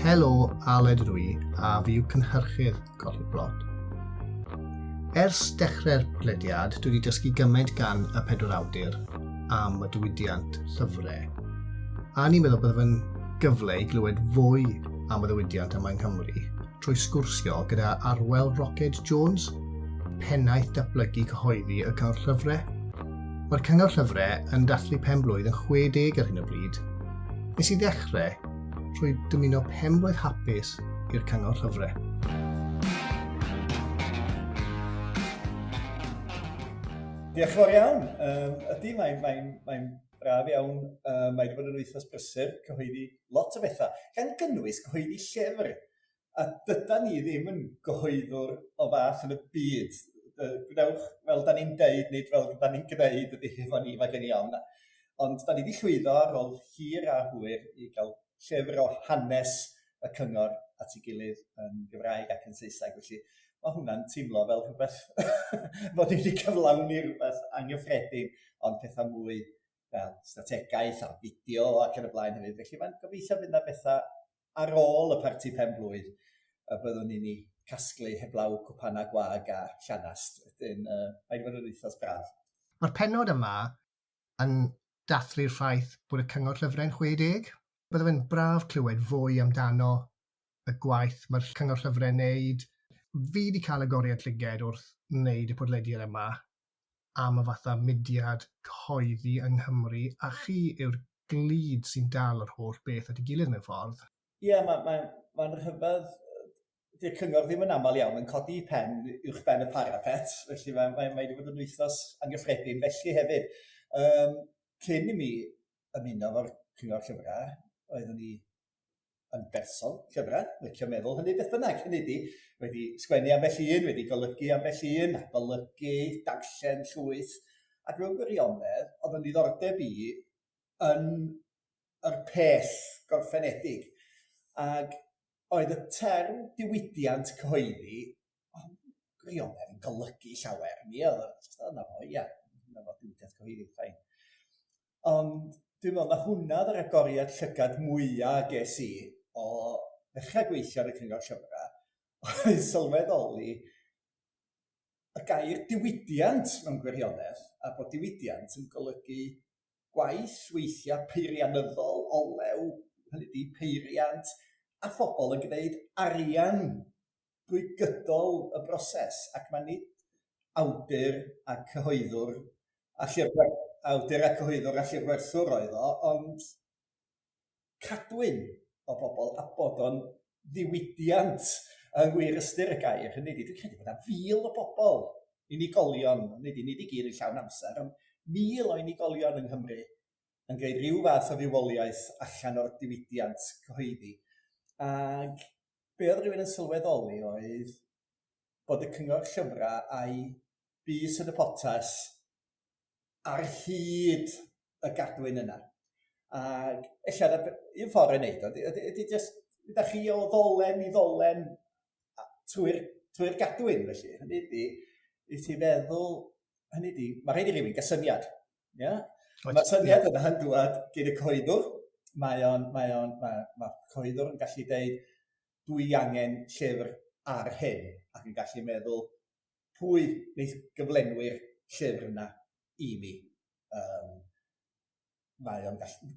Helo, Aled ydw i, a fi yw cynhyrchydd Colli'r Plot. Ers dechrau'r podlediad, dwi wedi dysgu gymaint gan y pedwar awdur am y diwydiant llyfrau. A ni'n meddwl bydd fe'n gyfle i glywed fwy am y ddiwydiant yma yng Nghymru trwy sgwrsio gyda Arwel Rocket Jones, pennaeth datblygu cyhoeddi y Cyngor Llyfrau. Mae'r Cyngor Llyfrau yn dathlu pen-blwydd yn 60 ar hyn o bryd. Nes i ddechrau trwy dymuno pen-blwydd hapus i'r Cyngor Llyfrau. Diolch yn fawr iawn. Um, ydy, mae'n mae, mae braf iawn. Um, mae wedi bod yn wythnos brysur, cyhoeddi lot o bethau, gan gynnwys cyhoeddi llyfr. A dydan ni ddim yn gyhoeddwr o fath yn y byd. Gwnewch fel da ni'n deud, nid fel da ni'n gwneud ydy efo ni, mae gen i ofn. Ond da ni wedi llwyddo ar ôl hir a hwyr i gael llyfr o hanes y cyngor at ei gilydd yn Gymraeg ac yn Saesneg. Felly mae hwnna'n teimlo fel rhywbeth fod ni wedi cyflawni rhywbeth anghyffredin, ond pethau mwy fel strategaeth a fideo ac yn y blaen hefyd. Felly mae'n gobeithio fydd yna bethau Ar ôl y parti pen-blwydd y byddwn ni'n ei casglu heblaw cwpanau gwag a llanast. Wedyn, uh, mae wedi bod yn wythnos braf. Mae'r pennod yma yn dathlu'r ffaith bod y Cyngor Llyfrau'n 60. Bydde fe'n braf clywed fwy amdano y gwaith mae'r Cyngor Llyfrau'n neud. Fi wedi cael agoriad llyged wrth wneud y podlediad yma am y fatha mudiad cyhoeddi yng Nghymru, a chi yw'r glud sy'n dal yr holl beth at ei gilydd mewn ffordd. Ie, yeah, mae'n mae, mae rhyfedd, di'r cyngor ddim yn aml iawn yn codi pen uwch ben y parapet, felly mae, mae, mae wedi bod yn wythnos anghyffredin felly hefyd. Um, cyn i mi ymuno efo'r cyngor llyfrau, oeddwn i yn berson llyfrau, licio meddwl hynny beth bynnag, hynny ydi, wedi sgwennu ambell un, wedi golygu ambell un, golygu, darllen llwyth, ac mewn gwirionedd, oedd yn ddiddordeb i yn yr peth gorffenedig. Ac oedd y term diwydiant cyhoeddi, ond gwirionedd yn golygu llawer. Mi oedd o, jyst o, na fo, ia, na fo, diwydiant cyhoeddi, fine. Ond dwi'n meddwl na hwnna oedd yr agoriad llygad mwyaf ges i o ddechrau gweithio ar y Cyngor Llyfrau, oedd sylweddoli y gair diwydiant mewn gwirionedd, a bod diwydiant yn golygu gwaith weithiau peirianyddol, olew, hynny ydi peiriant, a phobl yn gwneud arian drwy gydol y broses, ac mae nid awdur a cyhoeddwr a llyfr, awdur a cyhoeddwr a llyfrwerthwr oedd o, ond cadwyn o bobl a bod o'n ddiwydiant yng ngwir ystyr y gair. Hynny ydi, dwi'n credu bod 'na 1,000 o bobl, unigolion, hynny ydi, nid i gyd yn llawn amser, ond 1,000 o unigolion yng Nghymru yn gwneud rhyw fath o fywoliaeth allan o'r diwydiant cyhoeddi. Ac be oedd rhywun yn sylweddoli oedd bod y Cyngor Llyfrau a'i bys yn y potes ar hyd y gadwyn yna. Ac ella na un ffordd i wneud o, ydy, ydy jyst mynd â chi o ddolen i ddolen trwy'r trwy gadwyn felly. Hynny ydy, i ti feddwl, hynny ydy, mae rhaid i rywun gael syniad. Ia? Mae'r syniad yna yn dŵad gyn y cyhoeddwr. Mae o'n, mae o'n, mae, mae cyhoeddwr yn gallu deud, dwi angen llyfr ar hyn, ac yn gallu meddwl, pwy wneith gyflenwi'r llyfr yna i mi? Um, mae o'n gallu,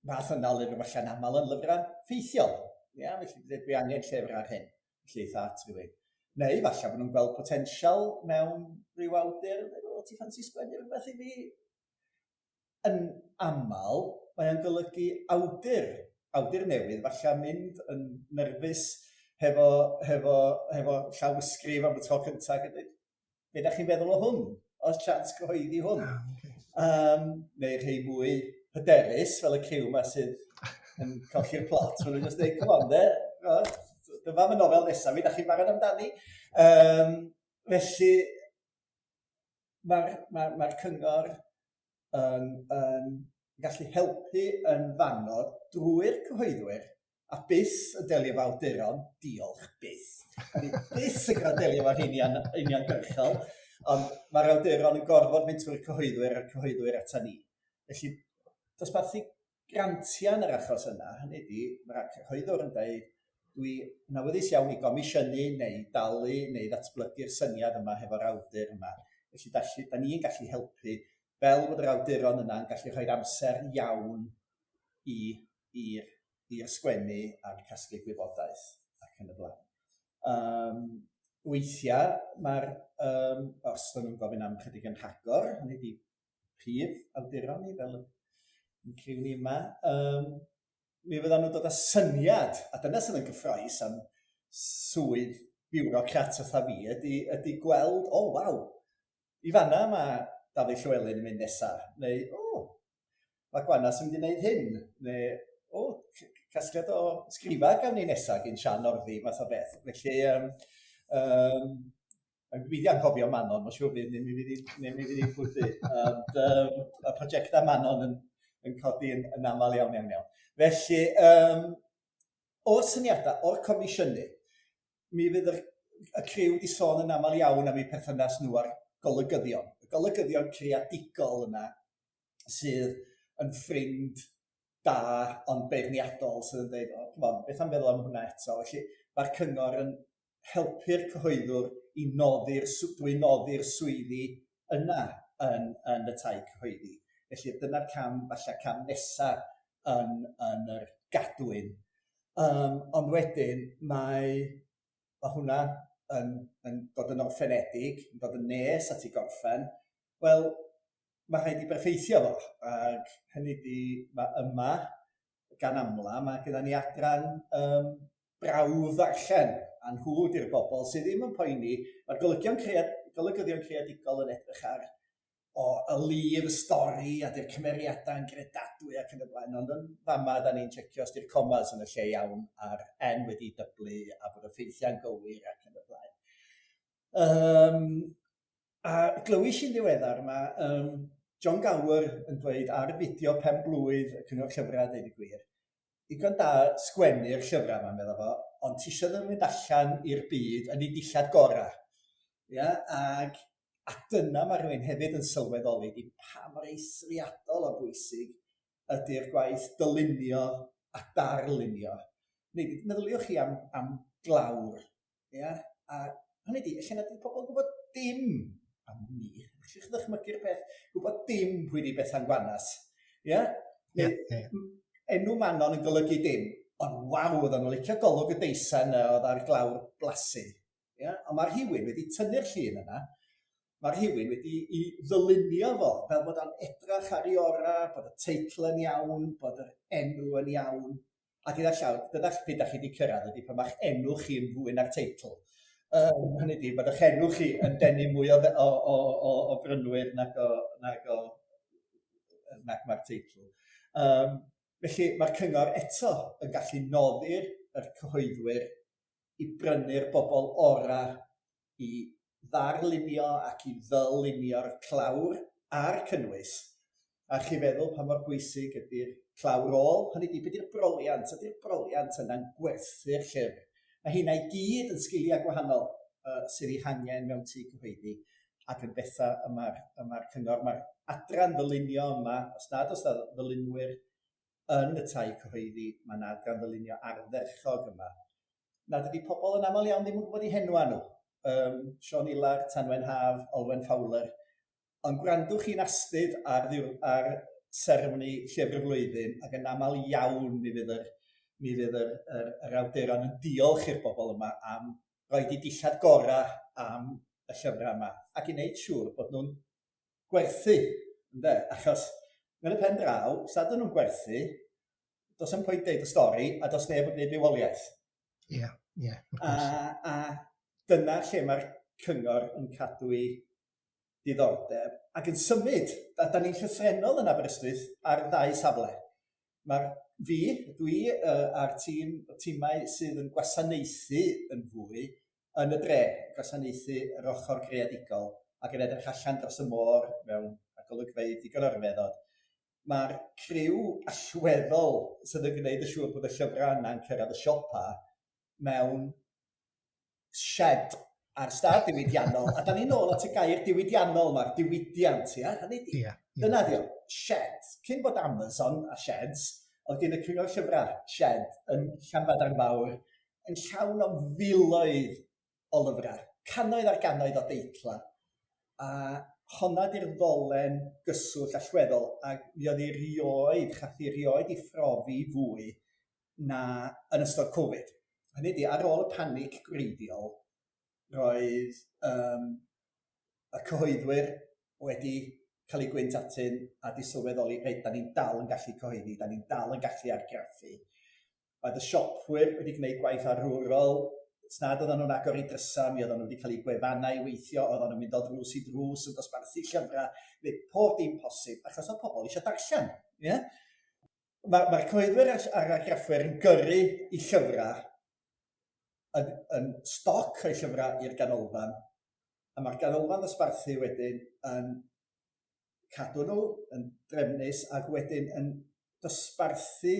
fath yna o lyfr falle'n aml yn lyfrau ffeithiol. Ia, felly dwi angen llyfr ar hyn. Felly eitha at rhywun. Neu falle bod nhw'n gweld potensial mewn rhyw awdur, o, ti ffansi sgwennu rhywbeth i fi? Yn aml, mae o'n golygu awdur, awdur newydd, falle mynd yn nerfus hefo, hefo, hefo llawysgrif am y tro cyntaf ac yn dweud, be da chi'n feddwl o hwn? Oes chance cyhoeddi hwn? Ah, okay. Um, neu rhai mwy hyderus, fel y criw yma sydd yn colli'r plot. Maen nhw'n just dweud, come on de, dyma fy nofel nesaf fi, da chi'n barod amdani. Um, felly, mae'r mae, mae cyngor yn, yn gallu helpu yn fanno drwy'r cyhoeddwyr a byth yn delio efo awduron, diolch byth. Da ni byth yn cael delio efo rheinia'n uniongyrchol, ond mae'r awduron yn gorfod mynd trwy'r cyhoeddwyr a'r cyhoeddwyr ata ni. Felly, dosbarthu grantiau yn yr achos yna, hynny ydy, mae'r cyhoeddwr yn dweud, Dwi yn awyddus iawn i gomisiynu neu dalu neu ddatblygu'r syniad yma hefo'r awdur yma. Felly da, da ni'n gallu helpu fel bod yr awduron yna yn gallu rhoi'r amser iawn i i'r i'r sgwennu a'r casglu gwybodaeth ac yn y blaen. Um, weithiau mae'r, um, os dyn nhw'n gofyn am chydig yn rhagor, hynny ydi prif awduron ni fel yn criw ni yma, um, mi fyddan nhw'n dod â syniad, a dyna sydd yn gyffroes am swydd biwrocrat fatha fi, ydy, ydy gweld, o oh, waw, i fanna mae Dafydd Llywelyn yn mynd nesa, neu o, oh, mae Gwanas yn mynd i wneud hyn, neu o, oh, casgliad o sgrifa gawn ni nesa gyn Sian Orddi, math o beth. Felly, um, um, Fi 'di anghofio Manon, mae'n siŵr fydd, neu mi fydd hi, neu mi fydd hi'n pwdu. Ond um, mae prosiectau Manon yn, yn codi yn, yn aml iawn, iawn, iawn. Felly, um, o'r syniadau, o'r comisiynu, mi fydd y, y criw wedi sôn yn aml iawn am eu perthynas nhw â'r golygyddion. Y golygyddion creadigol yna sydd yn ffrind da ond beirniadol sydd yn dweud, oh, come on, beth am feddwl am hwnna eto? Felly mae'r cyngor yn helpu'r cyhoeddwr i noddi'r, drwy noddi'r swyddi yna yn, yn y tai cyhoeddi. Felly dyna'r cam, falle cam nesaf yn, yn yr gadwyn. Um, ond wedyn mae, mae hwnna yn, yn dod yn orffenedig, yn dod yn nes at ei gorffen. Wel, mae rhaid i berffeithio fo, ac hynny di, mae yma, gan amla, mae gyda ni adran um, brawf ddarllen, a nhw di'r bobl sydd ddim yn poeni. Mae'r golygion cread, golygyddion creadigol yn edrych ar o, y lif, y stori, a di'r cymeriadau yn gredadwy ac yn y blaen, ond yn fama da ni'n checio os di'r comas yn y lle iawn a'r N wedi dyblu a bod y ffeithiau'n gywir ac yn y blaen. Um, a glywis i'n ddiweddar mae um, John Gower yn dweud ar y fideo pen blwydd y Cyngor Llyfrau, dweud y gwir, Digon da sgwennu'r llyfrau yma, medda fo, ond ti isio nhw mynd allan i'r byd yn eu dillad gorau. Ia? Ag, a dyna mae rhywun hefyd yn sylweddoli di pa mor eithriadol o bwysig ydy'r gwaith dylunio a darlunio. Neu, meddyliwch chi am, am glawr. Ia? A hynny ydi, ella nad ydy pobl yn gwybod dim am ni. Allwch chi ddychmygu'r peth, gwybod dim pwy di Bethan Gwanas. Ia? Neu, yeah, yeah. enw Manon yn golygu dim, ond waw, oedden nhw'n licio golwg y deisen yna oedd ar glawr blasu. Ia? Ond mae rhywun wedi tynnu'r llun yna, mae rhywun wedi i ddylunio fo fel bod o'n edrach ar ei orau, bod y teitl yn iawn, bod yr enw yn iawn. A gyda llaw, dyna pryd da chi wedi cyrraedd ydy pan mae'ch enw chi yn fwy na'r teitl. Um, hynny ydy, bod eich enw chi yn denu mwy o, o, o, o, o brynwyr nag, o, nag, o, nag mae'r teitl. Um, felly mae'r cyngor eto yn gallu noddi'r yr cyhoeddwyr i brynu'r bobl orau i ddarlunio ac i ddylunio'r clawr a'r cynnwys, a chi feddwl pa mor bwysig ydy'r clawr ôl, hynny ydy, be di'r broliant, ydy'r broliant yna'n gwerthu'r llyfr? Mae hynna i gyd yn sgiliau gwahanol uh, sydd eu hangen mewn tŷ cyhoeddi ac yn bethau y mae'r, y mae'r cyngor, mae'r adran ddylunio yma, os nad oes ddylunwyr yn y tai cyhoeddi, mae yna adran ddylunio ardderchog yma nad ydy pobl yn aml iawn ddim yn gwybod eu henwa nhw. Um, Siôn Ilar, Tanwen Haf, Olwen Fowler. Ond gwrandwch chi'n astud ar, ar seremoni Llyfr y Flwyddyn ac yn aml iawn mi fydd yr, mi fydd yr, yr, yr awduron yn diolch i'r bobl yma am roi di dillad gorau am y llyfrau yma ac i wneud siŵr bod nhw'n gwerthu, ynde? Achos yn y pen draw, os nad nhw'n gwerthu, does dim pwynt deud y stori a does neb yn gwneud bywoliaeth. Ie, yeah, ie. Yeah, a, a dyna lle mae'r cyngor yn cadw i diddordeb ac yn symud. Da, da ni'n llythrennol yn Aberystwyth ar ddau safle. Mae'r fi, dwi uh, a'r tîm, y tîmau sydd yn gwasanaethu yn fwy yn y dre, gwasanaethu yr ochr greadigol ac yn edrych allan dros y môr mewn golygfeydd digon o ryfeddod. Mae'r criw allweddol sydd yn gwneud yn siŵr bod y llyfrau yna'n cyrraedd y siopa mewn shed ar stad diwydiannol. A da ni'n ôl at y gair diwydiannol mae'r diwydiant, ia? Hynny di, yeah, yeah. Dyna di o, shed. Cyn bod Amazon a sheds, oedd gen y cyngor llyfrau shed yn Llanbadarn Fawr yn llawn o filoedd o lyfrau, cannoedd ar gannoedd o deitlau, a honna 'di'r ddolen gyswllt allweddol, ac mi oedd hi rioed, chath hi rioed ei phrofi fwy na yn ystod Covid. Hynny ydi, ar ôl y panig gwreiddiol, roedd um, y cyhoeddwyr wedi cael eu gwynt atyn a 'di sylweddoli, reit, da ni'n dal yn gallu cyhoeddi, da ni'n dal yn gallu argraffu. Oedd y siopwyr wedi gwneud gwaith arwrol, os nad oedden nhw'n agor eu drysau, mi oedden nhw wedi cael eu gwefannau i weithio, oedden nhw'n mynd o ddrws i ddrws yn dosbarthu llyfrau, neu pob dim posib, achos oedd pobl eisiau darllen. Yeah? Mae'r mae cyhoeddwyr a'r argraffwyr yn gyrru i llyfrau, yn, yn stoc o'i llyfrau i'r ganolfan, a mae'r ganolfan ddosbarthu wedyn yn cadw nhw yn drefnus ac wedyn yn dosbarthu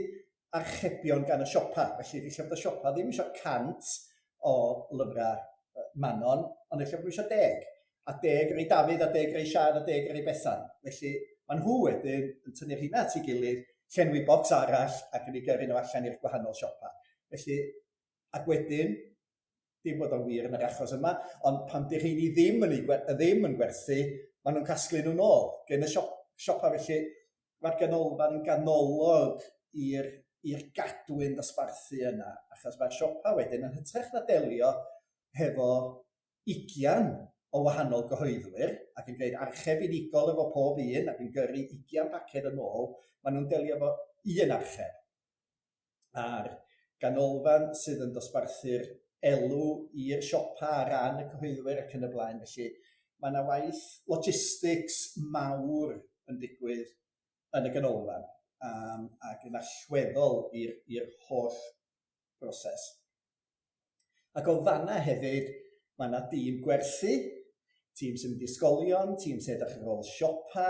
archebion gan y siopa. Felly, di llyfr y siopa ddim eisiau 100 o lyfrau Manon, ond ella bod eisiau 10. A 10 rei Dafydd, a 10 rei Siân, a 10 rei Bethan. Felly, maen nhw wedyn yn tynnu'r rheina at ei gilydd, llenwi bocs arall ac yn ei gyrru nhw allan i'r gwahanol siopa. Felly, ac wedyn, dim bod o'n wir yn yr achos yma, ond pan 'di rheini ddim yn, eu, ddim yn gwerthu, maen nhw'n casglu nhw'n ôl gen y siop, siopa. Felly mae'r ganolfan yn ganolog i'r i'r gadwyn ddosbarthu yna, achos mae'r siopa wedyn yn hytrach na delio hefo ugian o wahanol gyhoeddwyr ac yn gwneud archeb unigol efo pob un ac yn gyrru ugian paced yn ôl, maen nhw'n delio efo un archeb. A'r ganolfan sydd yn dosbarthu'r elw i'r siopa ar ran y cyhoeddwyr ac yn y blaen. Felly mae yna waith logistics mawr yn digwydd yn y ganolfan um, ac yn allweddol i'r holl broses. Ac o fanna hefyd, mae yna dîm gwerthu, tîm sy'n mynd i ysgolion, tîm sy'n edrych ar ôl siopa,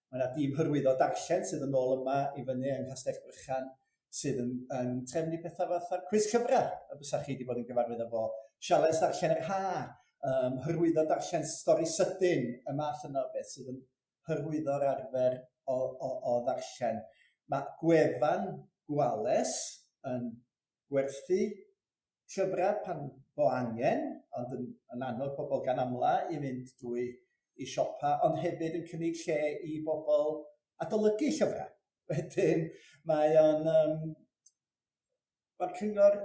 mae yna dîm hyrwyddo darllen sydd yn ôl yma i fyny yng Nghastell Brychan, sydd yn, yn trefnu pethau fatha'r cwis llyfrau, y bysa chi wedi bod yn gyfarwydd efo, sialens darllen yr ha, um, hyrwyddo darllen stori sydyn, y math yna o beth sydd yn hyrwyddo'r arfer o, o, o ddarllen. Mae gwefan Gwales yn gwerthu llyfrau pan fo angen, ond yn, yn annog pobl gan amla i fynd drwy i siopa, ond hefyd yn cynnig lle i bobl adolygu llyfrau. Wedyn, mae o'n... Um, mae'r cyngor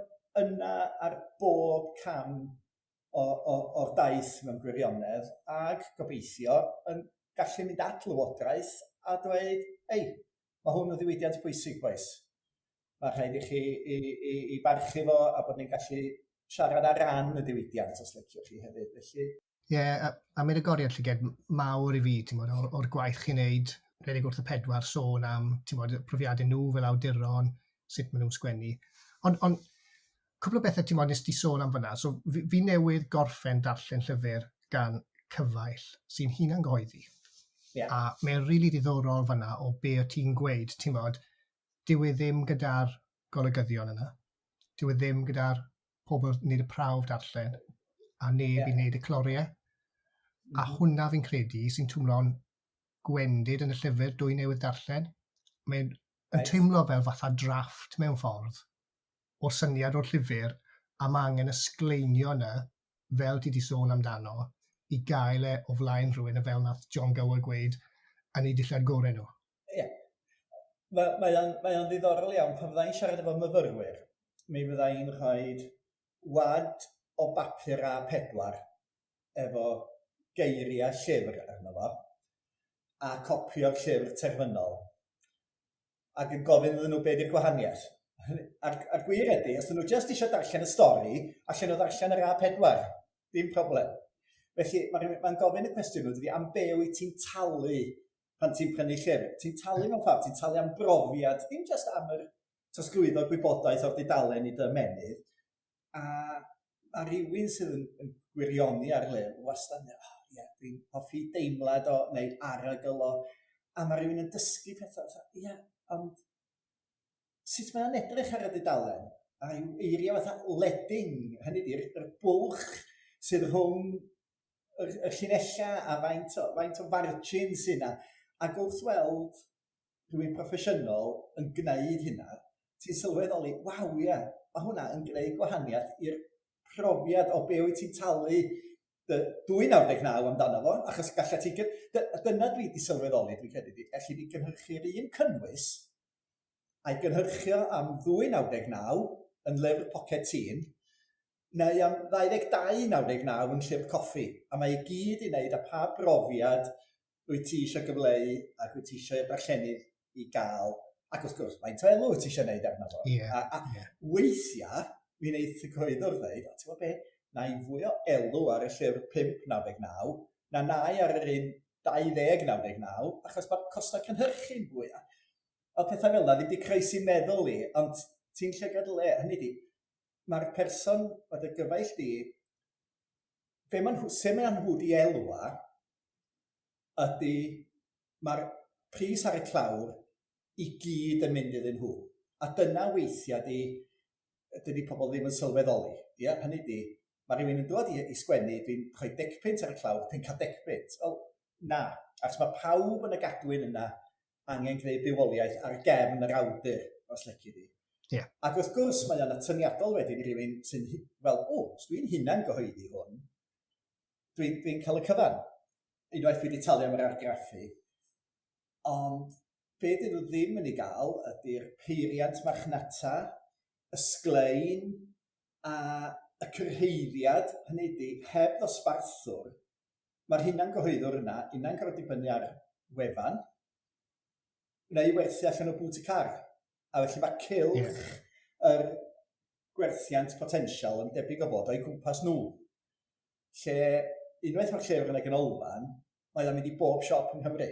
yna ar bob cam o, o, o'r daith mewn gwirionedd, ac gobeithio yn gallu mynd at Lywodraeth a dweud, ei, mae hwn yn ddiwydiant pwysig, bois. Mae rhaid i chi i, i, i barchu fo a bod ni'n gallu siarad ar ran y diwydiant os liciwch chi hefyd. Felly... Ie, yeah, a, a mae'n agoriad llyged mawr i fi, ti'n bod, o'r, or gwaith chi'n neud, rhedeg wrth y pedwar sôn am, ti'n bod, profiadau nhw fel awduron, sut maen nhw'n sgwennu. Ond, on, cwpl o bethau ti'n bod, nes di sôn am fyna. So, fi, fi newydd gorffen darllen llyfr gan cyfaill sy'n hunan gyhoeddi. Yeah. A mae'n rili really diddorol fyna o be o ti'n gweud, ti'n bod, dyw e ddim gyda'r golygyddion yna. Dyw e ddim gyda'r pobl yn gwneud y prawf darllen a neb yeah. i wneud y cloriau. A hwnna fi'n credu sy'n twmlo'n gwendid yn y llyfr dwy newydd darllen. Mae'n right. yn teimlo fel fatha drafft mewn ffordd o syniad o'r llyfr a mae angen y sgleinio yna, fel ti di sôn amdano, i gael e o flaen rhywun a fel nath Jon Gower gweud, yn eu dillad gorau nhw. Ie. Mae, mae o'n, mae o'n ddiddorol iawn. Pan fydda i'n siarad efo myfyrwyr, mi fydda i'n rhoi wad o bapur A4 efo geiriau llyfr arno fo, a copi o'r llyfr terfynol, ac yn gofyn iddyn nhw be di'r gwahaniaeth. A'r, a'r gwir ydy, os dyn nhw jyst eisiau darllen y stori, allan nhw ddarllen yr A4, dim problem. Felly, mae'n mae gofyn y cwestiwn nhw, dydy, am be wyt ti'n talu pan ti'n prynu llyfr. Ti'n talu mewn ffordd, ti'n talu am brofiad, dim jyst am yr trosglwyddo gwybodaeth o'r dudalen i dy ymennydd. A, a rhywun sydd yn, yn gwirioni ar lyfr, wastad yn oh, yeah, dwi'n hoffi deimlad o, neu arogl o, a mae rhywun yn dysgu pethau, ie, yeah, ond sut mae'n edrych ar y dudalen? A rhyw eiriau fatha leading, hynny ydy'r yr bwlch sydd rhwng yr, y llinellau a faint o, faint o fargin sydd yna. Ac wrth weld rhywun proffesiynol yn gwneud hynna, Ti'n sylweddoli, waw, ie, mae hwnna yn gwneud gwahaniaeth i'r profiad o be wyt ti'n talu dy 2.99 amdano fo, achos gallet ti... Dyna dwi wedi sylweddoli, dwi'n credu, elli di gynhyrchu'r un cynnwys a'i gynhyrchu am 2.99 yn lyfr poced tîn, neu am 22.99 yn llyfr coffi, a mae i gyd i wneud â pa brofiad wyt ti eisiau gyfleu ac wyt ti eisiau i'r darllenydd i gael, ac wrth gwrs, faint o elw wyt ti eisiau wneud arno fo. A weithiau, mi wneith y cyhoeddwr ddeud, o, ti'n gwybod be, na i fwy o elw ar y llyfr 5.99 na na i ar yr un 20.99, achos mae'r costau cynhyrchu'n fwy. A pethau fel yna ddim wedi croesi meddwl i, ond ti'n llygad le, hynny di, mae'r person, mae dy gyfaill di, be maen nhw, sut maen nhw wedi elwa, ydy mae'r pris ar y clawr i gyd yn mynd iddyn nhw. A dyna weithiau di, dydy pobl ddim yn sylweddoli. Ia, hynny di, mae rhywun yn dod i sgwennu, dwi'n rhoi decpunt ar y clawr, dwi'n cael decpunt. Wel, na, achos mae pawb yn y gadwyn yna angen gwneud bywoliaeth ar gefn yr awdur, os lici di. Ac wrth gwrs, mae o'n atyniadol wedyn i rywun sy'n, wel, o, os dwi'n hunan gyhoeddi hwn, dwi'n dwi cael y cyfan. Unwaith dwi wedi talu am yr argraffu. Ond be dyn nhw ddim yn ei gael ydy'r peiriant marchnata, y sglein a y cyrhaeddiad, hynny ydy, heb ddosbarthwr, Mae'r hunangyhoeddwr yna unai'n gorfod dibynnu ar wefan, neu werthu allan o bŵt y car. A felly mae cylch yr gwerthiant potensial yn debyg o fod o'i gwmpas nhw. Lle unwaith mae'r llyfr yn y ganolfan, mae o'n mynd i bob siop yng Nghymru.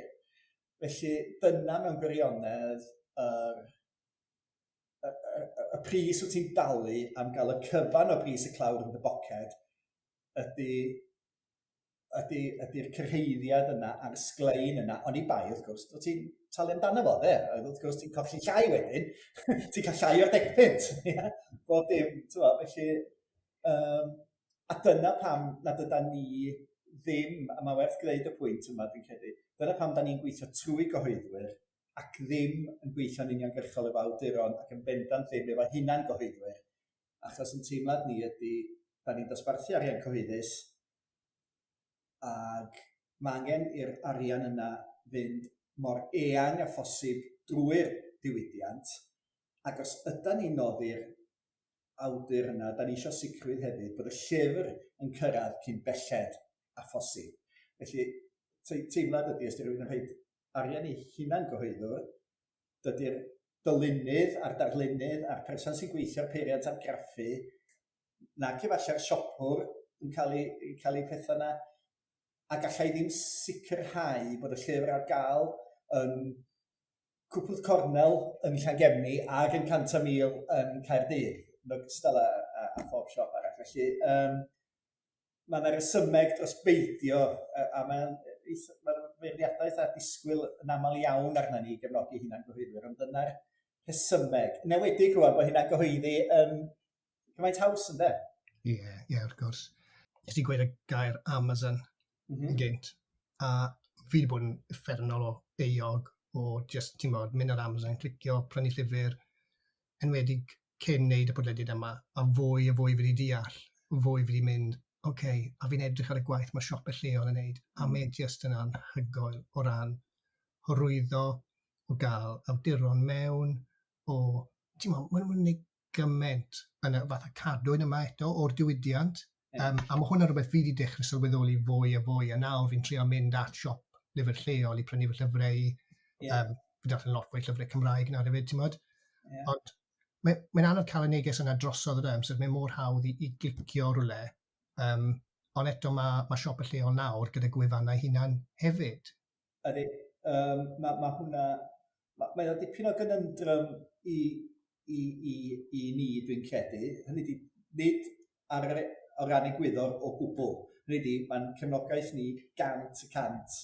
Felly dyna mewn gwirionedd yr, y, y, y pris wyt ti'n dalu am gael y cyfan o bris y clawr yn dy boced ydy ydy, ydy'r cyrhaeddiad yna a'r sglein yna, oni bai wrth gwrs, bod ti'n talu amdano fo, de? Wrth gwrs ti'n colli llai wedyn, ti'n cael llai o'r decpunt, ia? Bob dim, ti'n felly, a dyna pam nad yda ni ddim, a mae werth gwneud y pwynt yma, dwi'n credu, dyna pam da ni'n gweithio trwy gyhoeddwyr ac ddim yn gweithio'n uniongyrchol efo awduron ac yn bendant ddim efo hunan gyhoeddwyr, achos yn teimlad ni ydy, da ni'n dosbarthu arian cyhoeddus, ac mae angen i'r arian yna fynd mor eang â phosib drwy'r diwydiant, ac os ydan ni'n noddi'r awdur yna, da ni eisiau sicrwydd hefyd bod y llyfr yn cyrraedd cyn belled â phosib. Felly, teimlad ydy, os 'di rhywun yn rhoi arian i hunan gyhoeddwr, dydy'r dylunydd a'r darlunydd a'r person sy'n gweithio'r peiriant argraffu nac efallai'r siopwr yn cael ei, cael ei pethau yna, a gallai ddim sicrhau bod y llyfr ar gael yn Cwpwrdd Cornel yn Llangefni ac yn 100,000 yn Caerdydd, yn ogystal â, â, â phob siop arall. Felly, mae yna resymeg dros beidio, a mae'n ma feirniadaeth a disgwyl yn aml iawn arna ni i gefnogi hunan gyhoeddwyr, ond dyna'r rhesymeg. Yn enwedig rwan bod hunan gyhoeddi yn gymaint haws, ynde? Ie, yeah, ie, yeah, wrth gwrs. Nes i gweud y gair Amazon yn gynt, a fi wedi bod yn uffernol o euog o just, ti'n bod, mynd ar Amazon, clicio, prynu llyfr, enwedig cyn wneud y podlediad yma, a fwy a fwy fi wedi deall, fwy fi wedi mynd, oce, okay, a fi'n edrych ar y gwaith mae siopau lleol yn wneud, a mae jyst yn anhygoel o ran hyrwyddo, o gael awduron mewn, o, ti'n meddwl, maen nhw'n gwneud gymaint yn y fath o cadwyn yma eto o'r diwydiant. A mae hwnna'n rhywbeth fi wedi dechrau sylweddoli fwy a fwy, a nawr fi'n trio mynd at siop lyfr lleol i prynu fy llyfrau i. Fi'n darllen lot fwy llyfrau Cymraeg nawr hefyd, ti'n modd? Ond mae'n mae anodd cael y neges yna drosodd yr amser, mae'n mor hawdd i glicio rhywle. Ond eto mae, mae siop y lleol nawr gyda gwefannau hunan hefyd. Ydy, mae ma hwnna, mae ma o dipyn o gynundrwm i, i, i ni, dwi'n credu. Hynny ydi, nid ar, o ran egwyddor o gwbl. Hynny ydi, mae'n cefnogaeth ni 100%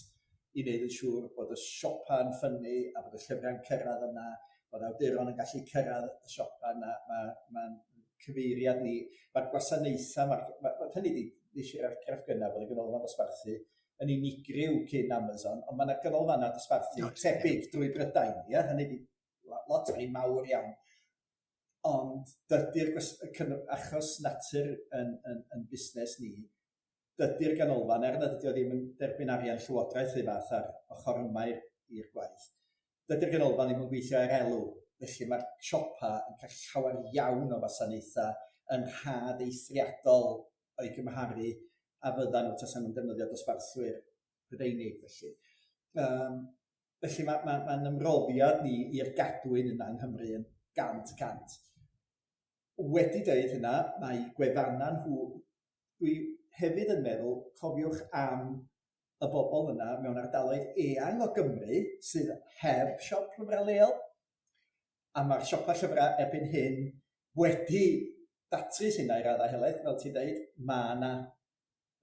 i wneud yn siŵr bod y siopa'n ffynnu a bod y llyfrau'n cyrraedd yna, bod awduron yn gallu cyrraedd y siopa yna. Mae'n ma cyfeiriad ni, mae'r gwasanaethau, mae'r, ma, ma, hynny ydi, nes i'r argraff gynnar bod y ganolfan ddosbarthu yn unigryw cyn Amazon, ond mae yna ganolfannau dosbarthu tebyg drwy Brydain, ia? Hynny ydi, lot rhai mawr iawn. Ond dydy'r achos natur yn, yn, yn busnes ni, dydy'r ganolfan, er nad ydy o ddim yn derbyn arian llywodraeth rhy fath ar ochr yma i'r gwaith, dydy'r ganolfan ddim yn gweithio er elw, felly mae'r siopa yn cael llawer iawn o wasanaethau yn rhad eithriadol o'i gymharu a fyddan nhw tasan nhw'n defnyddio dosbarthwyr Prydeinig felly. Um, felly mae'n ma, ma, ma ymroddiad ni i'r gadwyn yna yng Nghymru yn 100%. Wedi dweud hynna, mae gwefannau nhw, dwi hefyd yn meddwl, cofiwch am y bobl yna mewn ardaloedd eang o Gymru sydd heb siop lyfrau leol, a mae'r siopau llyfrau erbyn hyn wedi datrys hynna i raddau helaeth, fel ti'n dweud, mae yna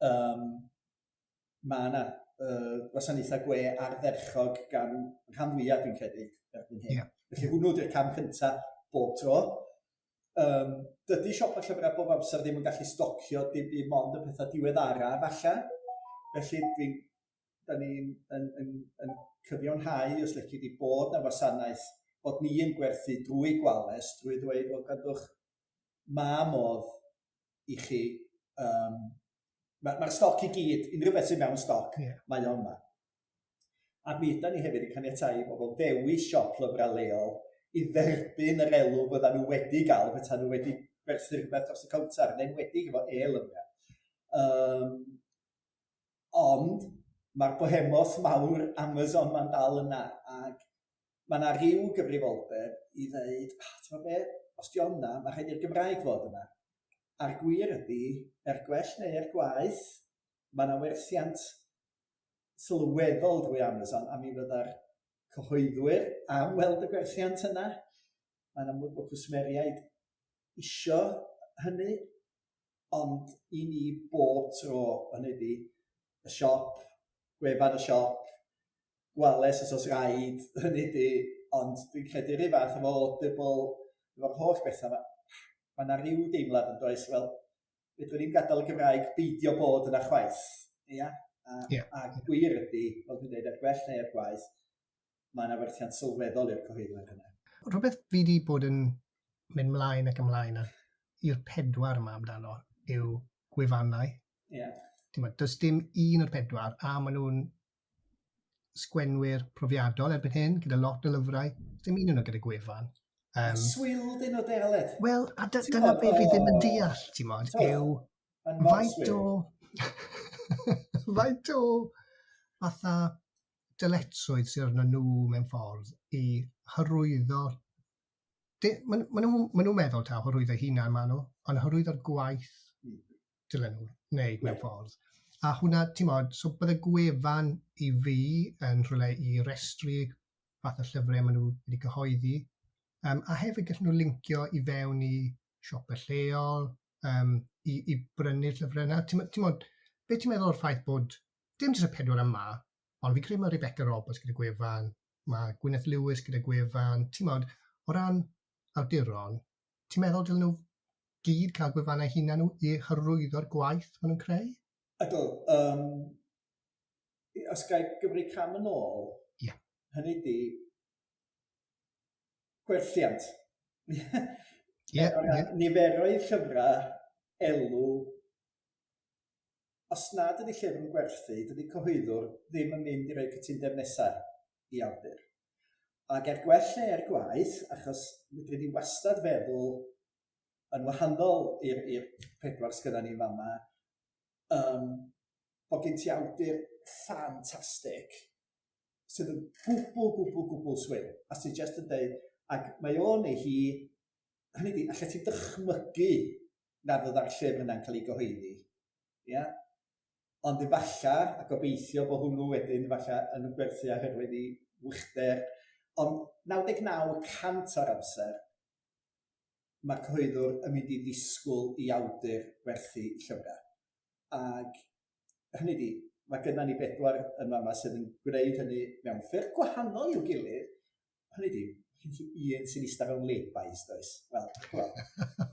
um, mae yna uh, gwasanaethau gwe ardderchog gan rhan fwyaf dwi'n credu erbyn hyn. Yeah. Felly hwnnw di'r cam cyntaf bob tro. Um, dydy siopau llyfrau bob amser ddim yn gallu stocio dim byd mond y pethau diweddara falle. Felly dwi'n da ni'n yn, yn, yn cyfiawnhau, os lici di, bod na wasanaeth, bod ni yn gwerthu drwy Gwales, drwy ddweud, wel, gwrandwch, mae modd i chi, um, mae'r ma stoc i gyd, unrhyw beth sydd mewn stoc, yeah. mae o yma. A mi ydan ni hefyd yn caniatáu i bobl ddewis siop lyfrau leol i dderbyn yr elw fyddan nhw wedi gael petai nhw wedi gwerthu rhywbeth dros y cownter, yn enwedig efo e-lyfrau. Um, ond mae'r bohemoth mawr Amazon ma'n dal yna, ac mae yna rhyw gyfrifoldeb i ddeud, ah, ti'n be, os di yna, mae rhaid i'r Gymraeg fod yna. A'r gwir ydy, er gwell neu er gwaeth, mae yna werthiant sylweddol drwy Amazon a mi fydda'r cyhoeddwyr am weld y gwerthiant yna. Mae'n amlwg bod cwsmeriaid isio hynny, ond i ni bob tro, hynny ydi, y siop, gwefan y siop, Gwales os oes rhaid, hynny ydi, ond dwi'n credu rhyw fath efo Audible, efo'r holl bethau 'ma, mae 'na ryw deimlad yn does, wel, fedrwn ni'm gadael y Gymraeg beidio bod yna chwaith, ia? A, yeah. a gwir ydy, fel dwi'n dweud, er gwell neu er gwaeth, mae yna werthiant sylweddol i'r cyhoeddwyr yna. Rhywbeth fi wedi bod yn mynd mlaen ac ymlaen i'r pedwar yma amdano yw gwefannau. Yeah. Ti'n does dim un o'r pedwar, a maen nhw'n sgwenwyr profiadol erbyn hyn, gyda lot o lyfrau. Dim un o'n nhw gyda gwefan. Um, Swil dyn o dealed. Wel, a dyna be fi ddim yn deall, ti'n modd, yw faint o... faint o fatha dyletswydd sydd arno nhw mewn ffordd i hyrwyddo... Maen ma nhw'n ma nhw meddwl taw hyrwyddo hunan maen nhw, ond hyrwyddo'r gwaith dylen nhw wneud mewn ffordd. A hwnna, ti'n modd, so bydde gwefan i fi yn rhywle i restru fath o llyfrau maen nhw wedi cyhoeddi. Um, a hefyd gallen nhw lincio i fewn i siopau lleol, um, i, i brynu'r llyfrau yna. Ti'n ti modd, beth ti'n meddwl o'r ffaith bod dim jyst y pedwar yma, ond fi credu mae Rebecca Roberts gyda gwefan, mae Gwyneth Lewis gyda gwefan, ti'n modd, o ran awduron, ti'n meddwl dylen nhw gyd cael gwefannau hunan nhw i hyrwyddo'r gwaith maen nhw'n creu? Ydw. Um, os ga i gymryd cam yn ôl, yeah. hynny di gwerthiant. yeah, yeah. Niferoedd llyfrau, elw, os nad ydy llyfr yn gwerthu, dydy cyhoeddwr ddim yn mynd i roi cytundeb nesaf i awdur. Ac er gwell neu er gwaeth, achos fedri di wastad feddwl yn wahanol i'r i'r pedwar sgynna ni fama, um, bod gen ti awdur ffantastig sydd yn gwbl, gwbl, gwbl swil, a sydd jyst yn dweud, ac mae o neu hi, hynny di, allet ti dychmygu na fydda'r llyfr yna'n cael ei gyhoeddi, ia? Ond efalla, a gobeithio bod hwnnw wedyn efalla yn gwerthu oherwydd ei wychder, ond 99 y cant o'r amser, mae'r cyhoeddwr yn mynd i ddisgwyl i awdur werthu llyfrau. Ac hynny di, mae gynna ni bedwar yn fama sydd yn gwneud hynny mewn ffyrdd gwahanol i'w gilydd, Hynny ydi, gen ti un sy'n eistedd mewn laybys, does? Wel, wel.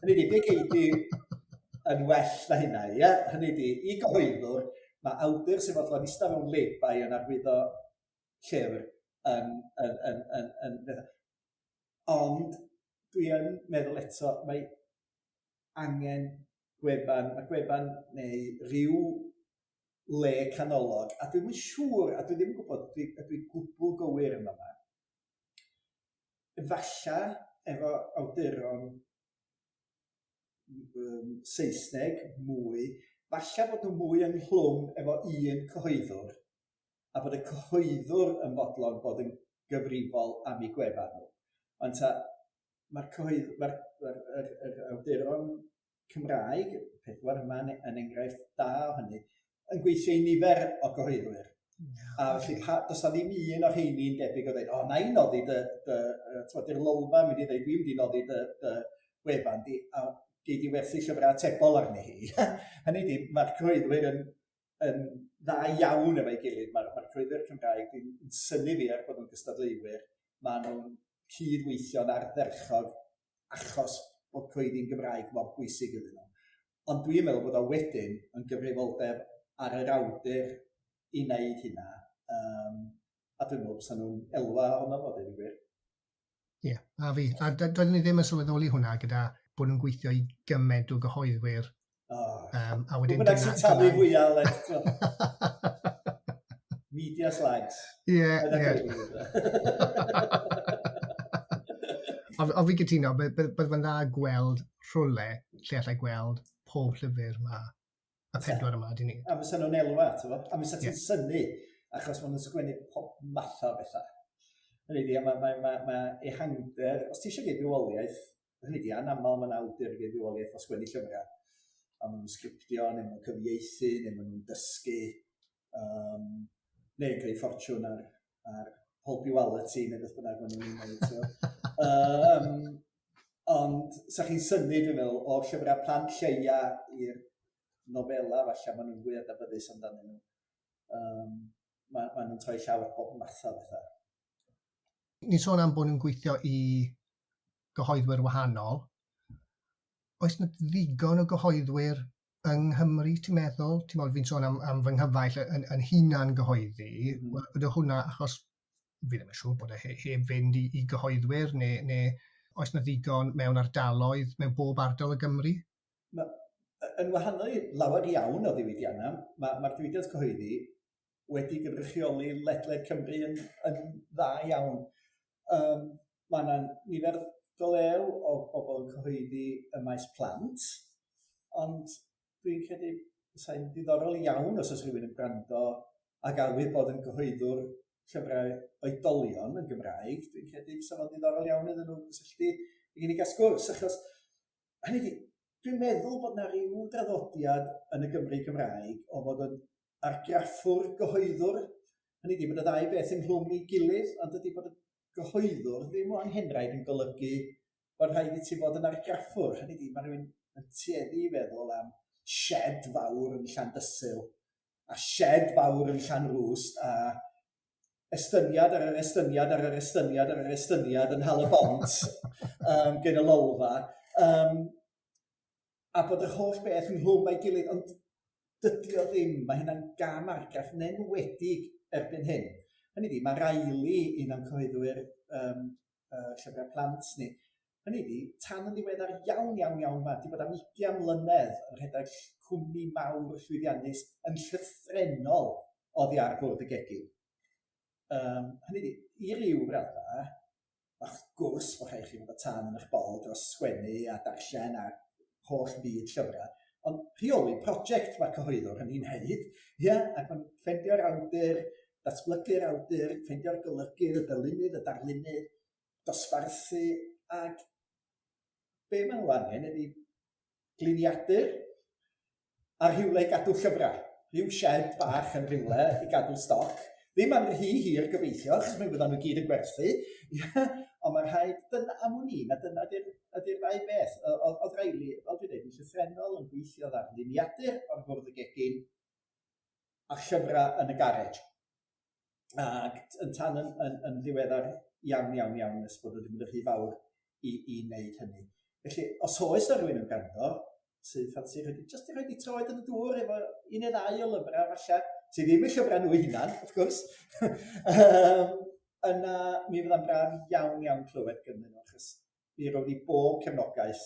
Hynny ydi, be gei di yn well na hynna, ie? Hynny ydi, i gyhoeddwr, mae awdur sy'n fodlon eistedd mewn layby yn arwyddo llyfr yn, yn, yn, yn, yn, yn, Ond dwi yn meddwl eto, mae angen gwefan, mae gwefan neu ryw le canolog, a dwi'm yn siŵr, a dwi ddim yn gwybod, dwi, ydw i gwbl gywir yn fama. Efalla efo awduron um, Saesneg mwy, falle bod nhw mwy ynghlwm efo un cyhoeddwr, a bod y cyhoeddwr yn fodlon bod yn gyfrifol am eu gwefan nhw. Ond ta, mae'r cyhoedd, mae'r yr, yr, yr awduron Cymraeg, y pedwar yma yn, yn enghraifft da o hynny, yn gweithio i nifer o gyhoeddwyr. Yeah, a felly, pa, does na ddim un o'r rheini'n debyg o dweud, o, na i noddi dy, dy, uh, di'r lolfa mynd i dweud, dwi'n mynd i noddi dy, dy wefan di, a gei di werthu llyfrau atebol arni hi. Hynny di, mae'r cyhoeddwyr yn, yn dda iawn efo'i gilydd. Mae'r mae cyhoeddwyr Cymraeg, dwi'n synnu fi er bod nhw'n gystadleuwyr, maen nhw'n cyd-weithio'n ardderchog achos bod cyhoeddi'n Gymraeg mor bwysig iddyn nhw. Ond dwi'n meddwl bod o wedyn yn gyfrifoldeb ar yr awdur i wneud hynna. Um, a dwi'n meddwl bysa nhw'n elwa ohono fo, dweud y gwir. Ie, yeah, a fi. A doeddwn ni ddim yn sylweddoli hwnna gyda bod nhw'n gweithio i gymaint o gyhoeddwyr. Oh. A wedyn dyna... sy'n talu fwyaf, let Media slags. Ie, ie. O fi gytuno, bydd fe'n dda gweld rhywle lle allai gweld pob llyfr ma y pedwar yma di wneud. A fysa nhw'n elwa, ti'n fo? A fysa ti'n yeah. synnu, achos maen nhw'n sgwennu pob math o bethau. Hynny di, mae, mae, mae, mae ehangder, os ti eisiau gwneud bywoliaeth, hynny di, anaml mae'n awdur i gwneud bywoliaeth o sgwennu llyfrau. A maen nhw'n sgriptio, neu maen nhw'n cyfieithu, neu maen nhw'n dysgu, um, neu yn creu ffortiwn ar, ar Polpuality neu beth bynnag maen nhw'n ei wneud. Um, ond sa chi'n synnu, dwi'n meddwl, o'r llyfrau plant lleia i'r nofela, falle maen nhw'n fwy adnabyddus amdanyn nhw. Um, ma, ma nhw'n troi llaw at bob math o bethau. Ni'n sôn am bod nhw'n gweithio i gyhoeddwyr wahanol. Oes yna ddigon o gyhoeddwyr yng Nghymru, ti'n meddwl? Ti'n meddwl, fi'n sôn am, am fy nghyfaill yn, yn hunan gyhoeddi. Mm. Ydy hwnna achos fi ddim yn siŵr bod e heb fynd i, i gyhoeddwyr neu, neu oes na ddigon mewn ardaloedd, mewn bob ardal o Gymru? Ma, yn wahanol i lawer iawn o ddiwydiannau, mae'r ma diwydiant cyhoeddi wedi gynrychioli ledled Cymru yn, yn dda iawn. Um, mae yna nifer go lew o bobl yn cyhoeddi y maes plant, ond dwi'n credu sa'n ddiddorol iawn os oes rhywun yn gwrando ac awydd bod yn gyhoeddwr llyfrau oedolion yn Gymraeg, dwi'n credu fysa fo'n ddiddorol iawn iddyn nhw gysylltu i ni gael sgwrs, achos hynny ydi, dwi'n meddwl bod 'na ryw draddodiad yn y Gymru Gymraeg o fod yn argraffwr gyhoeddwr, hynny ydi bod y ddau beth ynghlwm i gilydd, ond dydy bod y gyhoeddwr ddim o anghenraid yn golygu bod rhaid i ti fod yn argraffwr, hynny ydi mae rhywun yn tueddu i feddwl am shed fawr yn Llandysul a shed fawr yn Llanrwst a estyniad ar yr estyniad ar yr estyniad ar yr estyniad yn Hal y Bont um, gen y lolfa. Um, a bod yr holl beth ynghlwm a'i gilydd, ond dydy o ddim, mae hynna'n gam argraff, yn enwedig erbyn hyn. Hynny ydi, mae Riley, un o'n cyhoeddwyr um, llyfrau plant ni, hynny ydi, tan yn ddiweddar iawn, iawn, iawn, mae wedi bod am 20 mlynedd yn rhedeg cwmni mawr llwyddiannus yn llythrennol oddi ar fwrdd y gegin. Um, hynny ydi, i ryw raddau, wrth gwrs bod rhaid chi fod â tân yn eich bol dros sgwennu a darllen a holl fyd llyfrau, ond rheoli prosiect mae cyhoeddwr hynny'n wneud, ia, ac mae'n ffendio'r awdur, datblygu'r awdur, ffendio'r golygydd, y dylunydd, y darlunydd, dosbarthu, ac be maen nhw angen ydy gliniadur a rhywle i gadw llyfrau. Rhyw shed bach yn rhywle i gadw stoc. Ddim am rhy hir gobeithio, achos mi fyddan nhw gyd yn gwerthu. Ond mae rhaid, dyna am wn i, na dyna ydy'r ydy ddau beth. Oedd Riley, fel dwi'n dweud, yn llythrennol yn gweithio ar liniadur o'r fwrdd y gegin a llyfrau yn y garej. Ac yn tan yn, yn, yn ddiweddar iawn, iawn, iawn, nes bod wedi mynd yn rhy fawr i, i wneud hynny. Felly, os oes na rhywun yn gwrando, sydd ffansi rhoi, jyst i rhoi di troed yn y dŵr efo un neu ddau o lyfrau falle, sydd ddim y llyfrau nhw eu hunan, wrth gwrs, um, yna mi fydda'n braf iawn, iawn clywed gynnyn nhw, achos Mi rown ni bob cefnogaeth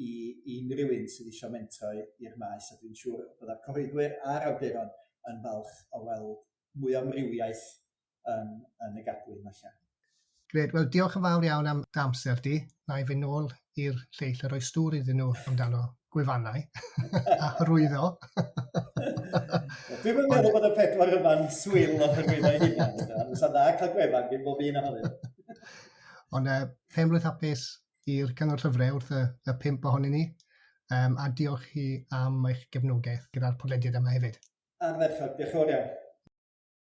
i unrhyw un sydd eisiau mentro i'r maes, a dwi'n siŵr byddai'r cyhoeddwyr a'r awduron yn falch o weld mwy o amrywiaeth yn, yn y gadwyn falle. Gret, wel diolch yn fawr iawn am dy amser di. Na i fynd nôl i'r lleill a rhoi stŵr iddyn nhw amdano gwefannau a hyrwyddo. Dwi'm yn meddwl bod y pedwar yma'n swil o hyrwyddo eu hunain. Fysa dda cael gwefan gyn bob un ohonyn nhw. Ond pen-blwydd hapus i'r Cyngor Llyfrau wrth y, y pump ohonyn ni. Um, a diolch chi am eich gefnogaeth gyda'r podlediad yma hefyd. Ardderchog, diolch yn fawr iawn.